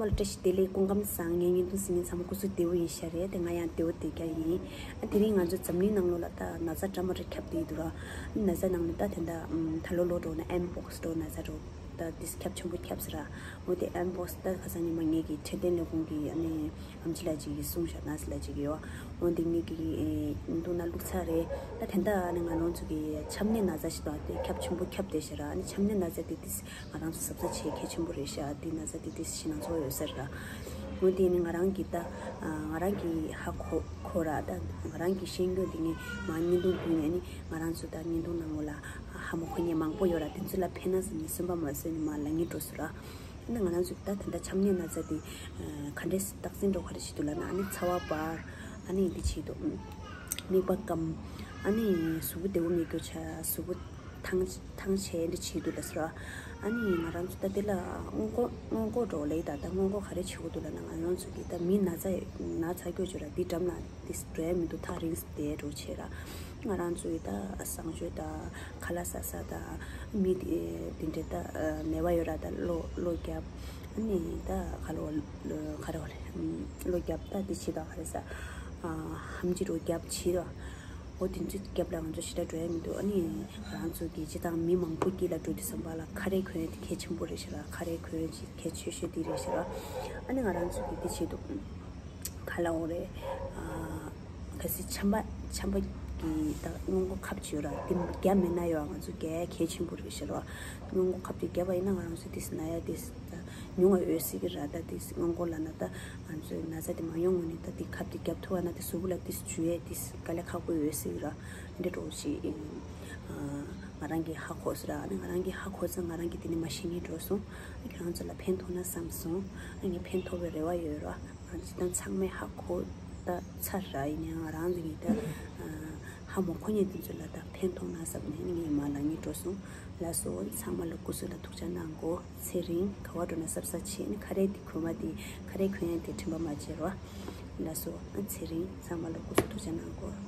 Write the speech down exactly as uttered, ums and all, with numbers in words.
བཀྲ་ཤིས་བདེ་ལེགས། སྐུ་ཁམས་བཟང་། ངའི་བརྙན་ཐུང་གཟིགས་མཁན་ཚང་མ་སྐུ་གཟུགས་བདེ་པོ་ཡིན་ཤག་རེད། དེ་ང་ཡང་བདེ་པོ་བསྡད་ཀྱི་ཡིན། ཨ་དེ་རིང་ང་ཚོ་འཛམ་གླིང་ནང་ལོགས་ལ་ད་ན་ཚ་འདྲ་མི་འདྲ་ཁྱབ་བསྡད་ཡོད་འདུག་ར། ན་ཚ་ནང་ནས་ད་དེ་འདྲ་ཨམ་ད་ལོ་ལོ་འགྲོ་ན་ཨེམ་པོག་སི་འདྲ་ན་ཚ་འདྲ་ད་དེ་ཁྱབ་ཆེན་པོ་ཁྱབ་ཟེར་ར། འོ་དེ་ཨེམ་པོག་སི་ད་ཁ་སང་ཉི་མ་ངེད་ཀྱི་འཕྲོད་བསྟེན་ལས་ཁུངས་ཀྱི་ཨ་ནི་ཨམ་ཆི་ལགས་ཅིག་གིས་གསུངས་ཤག་ན་ཟེར་ལགས་ཅིག་གིས་ཡོད། འོ་དེ་ངེད་ཀྱི་ཨེ་འདུག་ན་བླུགས་ཚར་རེད། ད་དེ་འདྲ་ཨ་ནི་ང་རང་ཚོ་གི་ཆམ་ནད་ན་ཚ་ཞིག་དང་དེ་ཁྱབ་ཆེན་པོ་ཁྱབ་བསྡད་ཤག་ར། ཨ་ནི་ཆམ་ནད་ན་ཚ་དེ་དེ་ང་རང་ཚོ་གཟབ་གཟབ་བྱེད་གལ་ཆེན་པོ་རེད་ཤག་དེ་ན་ཚ་དེ་དེ་ཕྱི་ནང་ཚོ་ཡོད་ས་རེད་ར། འོ་དེ་ནི་ང་རང་གི་ད་ང་རང་གི་ཧ་གོ་གོ་ར། ད་ང་རང་གི་ཤེས་རྒྱུ་དེ་ནི་མ་བརྙན་ཐུང་བརྒྱུད་ནས་ནི་ང་རང་ཚོ་ད་བརྙན་ཐུང་ནང་ལོགས་ལ་ཧ་མ་གོ་མཁན་མང་པོ་ཡོད་ར། དེ་ཚོ་ལ་ཕན་ན་བསམ་ནས་སེམས་པ་མ་བཟོད་ནས་མ་ལབ་སྙིང་འདོད་སོང་ར། ཨ་ནི་ང་རང་ཚོ་ད་ད་ལྟ་ཆམ་ནད་ན་ཚ་དེ་ག་འདྲས་རྟགས་མཚན་འདྲ་བོ་ག་རེ་བྱེད་འདུག་ལབ་ན། ཨ་ནི་ཚ་བ་འབར། ཨ་ནི་འདི་བྱེད་འདུག་མིག་པ་སྐམ། ཨ་ནི་གཟུགས་པོ་བདེ་པོ་མེད་རྒྱུ་ཆགས། གཟུགས་པོ་ཐང་ཐང་ཆད་འདི་བྱེད་འདུག་ལབ་སོང་ར། ཨ་ནི་ང་རང་ཚོ་ད་དེ་ལ་སྔོན་འགོག་སྔོན་འགོག་འདྲ་བོ་ལབ་ཡོད་ད། ད་སྔོན་འགོག་ག་རེ་བྱེད་དགོས་འདུག་ལབ་ན། ང་རང་ཚོ་གི་ད་མི་ན་ཚ་ན་ཚ་སྐྱོ་བྱོས་ར། འདི་འགྲམ་ལ་འདི་འགྲོ་ཡ་མི་འདུག་ཐག་རིང་བསྡད་འགྲོ་བྱེད་ར། ང་རང་ཚོ་ཡི་ད་བཟང་སྤྱོད་དང་ཁ་ལག་ཟ་ས་དང་མི་དེ་དེ་འདྲའི་ད་ནད་པ་ཡོད་ར། ད་གློ་གློ་རྒྱབ། ཨ་ནི་ད་ག་ལོ་ག་རེ་བ་རེད། གློ་རྒྱབ། ད་དེ་བྱེད་དང་ག་རེ་ཟ། ཧམ་ཅི་རོ་རྒྱབ་བྱེད་དང་། འོ་དེ་ཚོ་རྒྱབ་ལ་ང་ཚོ་ཞེ་དྲག་འགྲོ་ཡ་མི་འདུག་ཨ་ནི་ང་རང་ཚོ་གི་སྤྱི་བཏང་མི་མང་པོ་དཀྱིལ་ལ་འགྲོ་དུས་ཙམ་པ་ལ་ཁ་རས་གོན་ཡ་དེ་གལ་ཆེན་པོ་རེད་ཤག་ར། ཁ་རས་གོན་ཡ་ཅིག་གལ་ཆེ་ཤོས་དེ་རེད་ཤག་ར། ཨ་ནི་ང་རང་ཚོ་གི་དེ་བྱེད་དུ་ག་ལ་འོ་རེད། ཨ་གལ་སྲིད་ཆམ་པ་ཆམ་པ་གི་ད་སྔོན་འགོག་ཁབ་ཅིག་ཡོད་ར། དེ་རྒྱབ་མེད་ན་ཡོད། ང་ཚོ་རྒྱག་ཡ་གལ་ཆེན་པོ་རེད་ཤག་ར། སྔོན་འགོག་ཁབ་དེ་རྒྱབ་པ་ཡིན་ན་ང་རང་ཚོ་དེ་ན་ཡ་དེ་ད་ཉུང་བ་ཡོད་སྲིད་ཀྱི་ར། ད་དེ་སྔོན་འགོག་ལབ་ན་ད་ང་ཚོའི་ན་ཚ་དེ་མ་ཡོང་ངོ་ནི་ད་དེ་ཁབ་དེ་རྒྱབ་ཐུབ་པ་ན་དེ་གཟུགས་པོ་ལ་དེ་འཇུ་ཡས་དེ་དཀའ་ལས་ཁག་པོ་ཡོད་སྲིད་ཀྱི་ར། འདི་འདྲ་བོ་ཞིག་ཨ་ང་རང་གིས་ཧ་གོ་སོང་ར། ཨ་ནི་ང་རང་གིས་ཧ་གོ་ཙང་ང་རང་གིས་དེ་ནི་མ་ཤེས་ངེས་འགྲོ་སོང་། ཨ་ཁྱེད་རང་ཚོ་ལ་ཕན་ཐོགས་ན་བསམ་སོང་། ཨ་ངས་ཕན་ཐོགས་པའི་རེ་བ་ཡོད་ར། ང་ཚོ་ད་ཚང་མས་ཧ་གོ་ད་ཚར་ར། ཡིན་ཡང་ང་རང་ཚོ་གིས་ད་ཧ་མ་གོ་མཁན་དེ་ཚོ་ལ་ད་ཕན་ཐོགས་ན་བསམ་ནས་ངས་མ་ལབ་ངེས་འགྲོ་སོང་། ལགས་སོ། ཚང་མ་ལ་སྐུ་གཟུགས་ལ་ཐུགས་ཅག་གནང་གོ། ཚེ་རིང་། ག་བ་འགྲོ་ན་གཟབ་གཟབ་བྱེད། ཨ་ནི་ཁ་རས་དེ་གོན་པ་དེ་ཁ་རས་གོན་ཡ་དེ་དྲན་པ་མ་བརྗེད་རོགས། ལགས་སོ། ཨ་ཚེ་རིང་། ཚང་མ་ལ་སྐུ་གཟུགས་ཐུགས་ཅག་གནང་གོ།